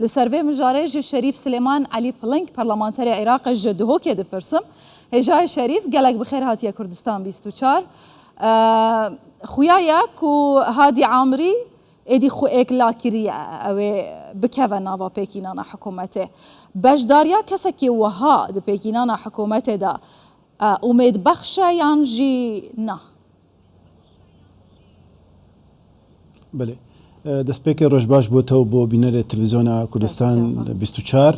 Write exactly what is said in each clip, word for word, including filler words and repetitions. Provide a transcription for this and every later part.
Li ser vê mijarê ji Şerîf Silêman Elî Piling, parlamenterê Iraqê ji Duhokê dipirsim. Hêjayê Şerîf, gelek bi xêr hatiye Kurdistan bîst û çar. Eee, xuya ye ku Hadî Amrî êdî xwe êkla kiriye, ew ê bikeve nava pêkînana hikûmetê. Beşdariya kesekî wiha di pêkînana hikûmetê de, e, umêdbexş e yan jî na? Belê. E, destpêkê roj baş bo te û bo bînerê televîzyona Kurdistan bîst û çar.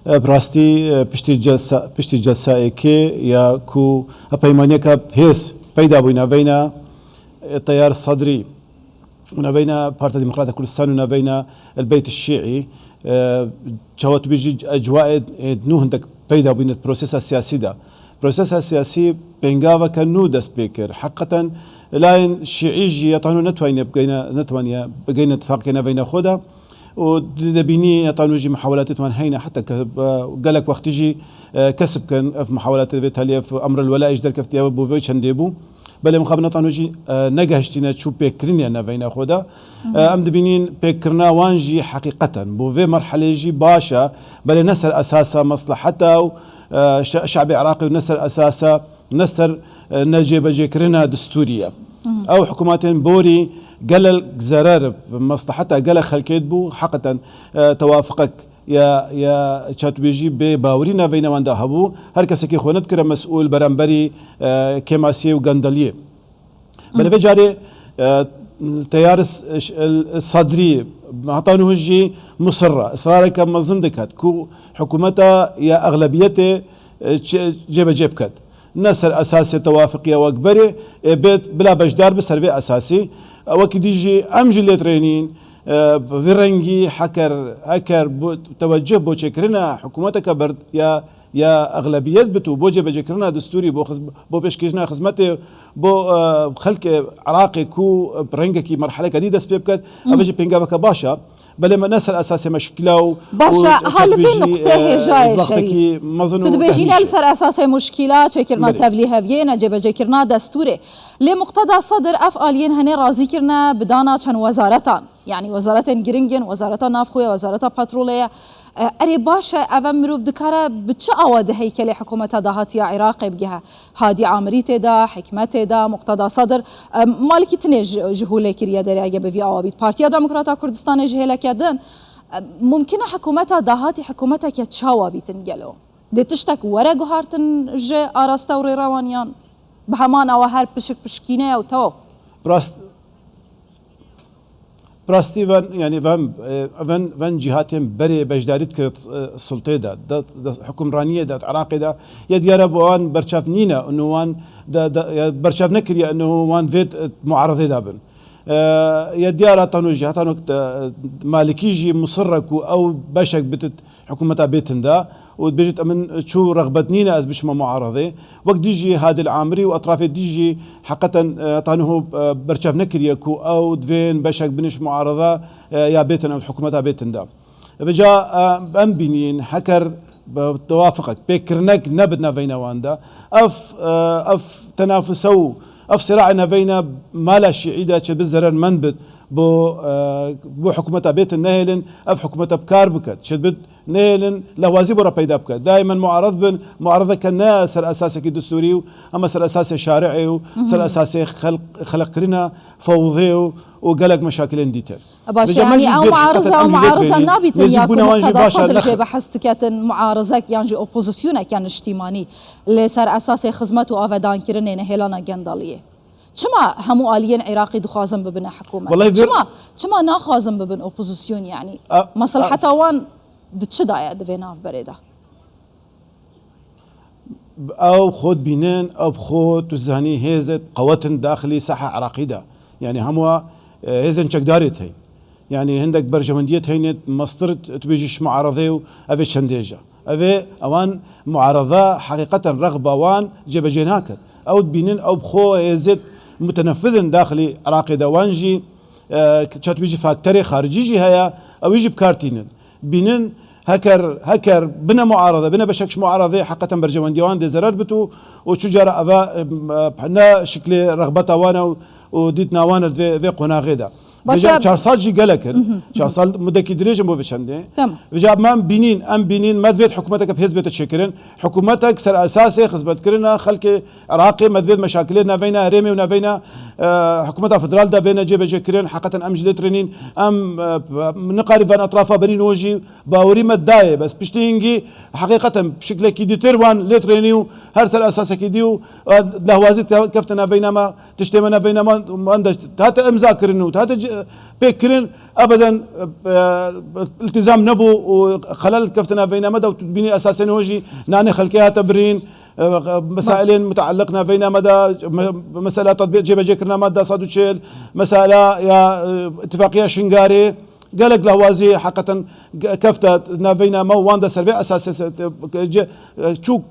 E, bi rastî, e, piştî celsa, piştî celsa êkê ya ku hevpeymaniyeka hêz peyda bûyî navbeyna, e, Teyar Sadrî û navbeyna Partiya Demokrata Kurdistan û navbeyna El Beyt Şîî, e, çawa tu bêjî, ecwaê, e, nû hindek peyda bûyîne di prosesa siyasî de. Prosesa siyasî pêngaveke nû dest pê kir. Heqeten layên şîî jî ya tano netwaniye bigeyne, netwaniye bigeyne tifaqê navbeyna xwe de. Û di-, dibînî ya tano jî muhawelatê wan heyne, heta ke, e, gelek wextî jî, e, kesb kin ev muhawelatê vê talî ev emr el wela jî derkeftiye bo vê çendê bû. Belê mixabin ya tano jî, e, negehiştîne çû pêkiriniye navbeyna xwe de. E, em dibînîn pêkkirina wan jî heqîqeten bo vê merhelê jî baş e. Belê ne ser esasa mesleheta û, e, şe-, şe'bê Iraqê û ne ser esasa, ne ser, e, necêbecêkirina distûrî ye. Ew hikûmetên borî gelek zerer bi mesleheta gelek xelkê dibû, heqeten, e, tewafiqek ya, ya çatbêjî bê bawerî navbeyna wan de hebû. Her kesekî xwe nedikire mesûl beramberî, e, kêmasiyê û gendeliyê. Belê vê carê, e, Teyar s-, ş-, el-, Sadrî heta niha jî musirra, israreke mezin diket ku hikûmeta ya exlebiyetê, e, çi-, cêbecê biket. Ne ser esasê tewafiqiya wek berê, e, bêt bila beşdar bi ser vê esasî. E, wekî dî jî em jî lê dirênîn, e, bi vî rengî heker, heker bo, tewecih bo çêkirina hikûmeteke ber-, ya ya exlebiyet bit û bo cêbecêkirina destûrî, bo xiz-, bo pêşkêşina xizmetê, bo, e, xelkê Iraqê ku, e, rengekî merheleke dî dest pê biket, ev jî pêngaveke baş e. Belê me ne ser esasê meşkila û, baş e, û ha li vê çekbêjî, nuqteyê, e, hêjayê Şerîf, mezin tu û dibêjî ne li tehmîşî. Ser esasê muşkîla çêkirina, belê, tevlîheviyê, ne cêbecêkirina destûrê. Lê Muqteda Sedir ev aliyên henê razî kirine bi dana çend wezaretan. Yanî wezaretên giring in, wezareta navxwe, wezareta petrolê ye. E, erê baş e, ev mirov dikare bi çi awa di heykelê hikûmeta dahatiya Iraqê bigihe? Hadî Amirî tê de, Hikmet tê de, Muqteda Sedir, e, Malikî tinê ji, ji holê kiriye derê ege bi vî awa bît. Partiya Demokrata Kurdistanê ji hêleke din. E, mumkin e hikûmeta dahatî hikûmeteke çawa bîtin gelo? Dê tiştek were guhartin ji araste û rêrewan yan bi heman awa her pişik pişkîne ye û tew? Rast, Bi rastî ven, yanî ven, e, ven, ven cîhatên berê beşdarî dikir, e, sultê de, de, de hukimraniyê de, Iraqê de, ya diyar e bo wan berçav nîne, û wan de, de, ya berçav nekiriye, û wan vê, e, muaredê de bin. E, ya diyar e tano jî, heta nok de, e, Malikî jî musirre ku ew beşek bitit hikûmeta bêtin de û dibêjit, em min çû rexbet nîne ez biçime muaredê. Wek dî jî Hadil Amirî û etrafê dî jî heqeten, e, heta niho, e, berçav nekiriye ku ew divên beşek biniş muareda, e, ya bêtin ew hikûmeta bêtin de. Vêca, e, em bînîn heker bi tewafiqek, pêkirinek nebit navbeyna wan de. Ev, e, ev tenafuse û ev siraê navbeyna mala şîî de çi bi zerermend bit bo, e, bo hikûmeta bêtin nehêlin, ev hikûmeta bi kar biket. Çi bit Nehêlin lewazî bo re peyda bike. Daîmen muared bin, muaredeke ne ser esasekî destûrî û hema ser esasê şariê û ser esasê xelq-, xeleqkirina fewzê û, û gelek meşakilên dîtir. E, baş e, yanî ew muariza, ew muariza nabîtin ya ku Muqteda Sedir jê behs diketin muarizek yan jî opozisyoneke niştîmanî li ser esasê xizmet û avedankirinê nehêlana gendeliyê. Çima hemû aliyên Iraqî dixwazin bibine hikûmet? Çima, çima naxwazin bibin opozisyon yanî? Mesleheta wan di çi de ye di vê navberê de? Ew xwe dibînin, ew xwe tu zanî hêzê qewet in daxilî saha Iraqî de. Yanî hemû, e, hêzên çekdarê tey. Yanî hindek berjewendiyê teyne mestir tu bêjî ji muaredê û ev ê çendêja. Ev ê ewan muareda heqîqeten rexba wan cêbecê naket. Ew dibînin ew bi xwe hêzê mutenefidin daxilî Iraqê de wan jî, e, çatbî jî fakterê xaricî jî heye, ew jî bi kar tînin. Bînin heker, heker bine muarede, bine beşek ji muaredê heqeten berjewendiya wan dê zerer bit û, û çu cara eve, e, ne şiklê rexbeta wan e û, û dîtina wan e vê, vê qonaxê de. Başa- Vêca çar sal jî gelek in. Çar sal mudekî dirêj in bo vê çendê. Tamam. Vêca me em bînîn, em bînîn me divêt hikûmeteke bi hêz bête çêkirin. Hikûmetek ser esasê xizmetkirina xelkê Iraqê, me divêt meşakilê naveyna herêmê û naveyna, e, hikûmeta federal de bêne cêbecêkirin. Heqeten em ji lê tirênîn. Em, e, niqarî van etrafa berîn û jî bawerî me dayê. Bes piştî hingî heqîqeten şiklekî dîtir wan lê tirênî û her ser esasekî dî û, e, lehwazî te-, kefte naveyna me. Tiştê me naveyna me, me de hate imza kirin û hate c-, pêk kirin, ebeden, e, e, iltizam nebû û xelal kefte naveyna me de û tu dibînî esasên ho jî nanê xelkê hate birîn, e, mesailên mutealliq naveyna me de, me-, mesela tatbîq cêbecêkirina madde sed û çil, mesela ya, e, îtifaqiya Şingarê, gelek lehwazî heqeten ge-, kefte naveyna me û wan de ser vê esasê se-, te-, ce-, e, çûk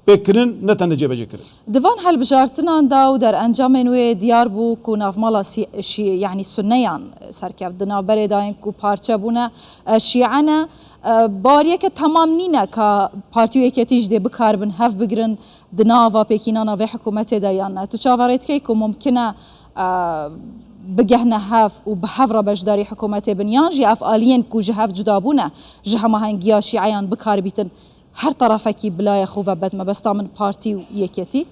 pêk kirin, ne tenê cêbecê kirin. Di van helbijartinan de û derencamên wê diyar bû ku navmala sî-, şî-, yanî sunneyan serkeft. Di navberê de yên ku parçe bûne, e, şîe ne. E, bariyeke temam nîne ka partî û yeketî jî dê bikaribin hev bigirin di nava pêkînana vê hikûmetê de yan ne. Tu çaverê dikey ku mumkin e, e, bigehne hev û bi hev re beşdarî hikûmetê bin, yan jî ev aliyên ku ji hev cuda bûne, ji hemahengiya şîeyan bikaribîtin her terefekî bi layê xwe ve bed mebesta min partî û yeketî?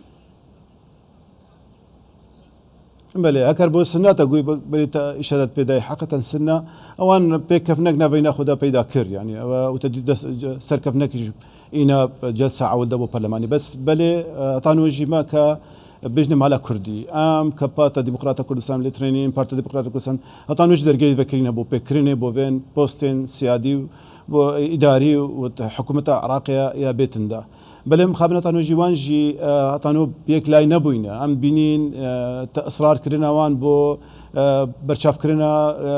Belê, eker bo sunna te goy be-, belê te îşaret pê dayî. Heqeten sunna, ewan pêkkevnek naveyna xwe de peyda kir, yanî, ew, û te dî dest, ce-, serkevnek ji îna celsa ewil de bo perlemanî. Bes belê, e, heta no jî me ke bêjne mala Kurdî. Em ke Parta Demokrata Kurdistan lê tirênîn, Parta Demokrata Kurdistan, heta no jî dergehê vekirîne bo pêkirinê, bo vên postên siyadî û bo îdarî û hikûmeta Iraqê ya, ya bêtin de. Belê mixabin heta no jî wan jî, e, heta no bi yek lay nebûyne. Em bînîn, e, te israr kirina wan bo, e, berçavkirina, e,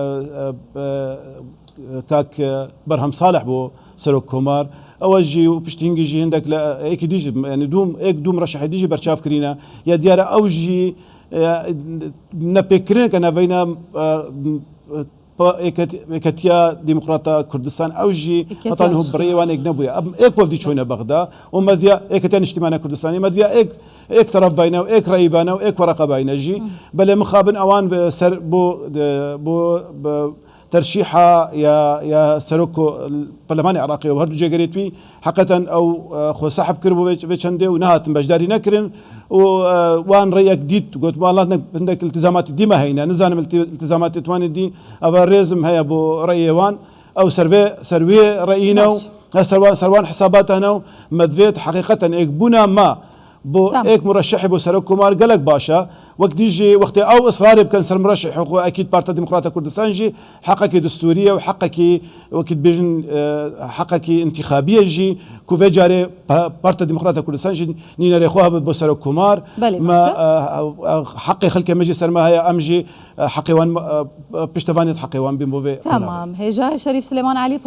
e, e, kak, e, Berhem Salih bo serok komar. Ew jî û piştî hingî jî hindek li, e, êkî dî jî, yanî dûm, êk dûm reşehê dî jî berçav kirîne. Ya diyar e ew jî, e, nepêkirineke naveyna, e, pa-, êket-, êketiya demokrata Kurdistan, ew jî heta niho bi rêyê wan êk nebûye. Em êk wevdî çoyne Bexda û me diya êketiya niştîmaniya Kurdistanê, me diya êk, êk teref bayne û êk reyî bane û êk wereqa bayne jî. Belê mixabin ewan ve ser bo, de, bo, be, terşîha ya, ya serok ko-, perlemanê Iraqê û her du cêgerê twî heqeten ew, e, xwe sehb kir bo vê, vê çendê û nehatin beşdarî nekirin û, e, wan reyek dît, got, "Wan hindek iltizamatî dî me heyne, nizanim ilti-, iltizamatê wan ê dî, eva rêzim heye bo reyê wan." Ew ser vê, ser wê reyî ne û, e, ser wan, ser wan hesabata ne û me divêt heqîqeten êkbûna me bo êk mureşehê bo serok komar gelek baş e. Wek dî jî wextê ew israrê bikin ser mureşehê xwe, ekîd Parta Demokrata Kurdistan jî heqekî destûrî ye û heqekî, wekî dibêjin, e, heqekî întîxabî ye jî ku vê carê pa-, Parta Demokrata Kurdistan jî nînerê xwe hebit bo serok komar. Belê, me, baş e. E, e, e, heqê xelkê me jî ser me heye, em jî, e, heqê wan, e, e, piştevaniyê heqê wan bîn bo vê. Tamam. Hêja Şerîf Silêman Elî,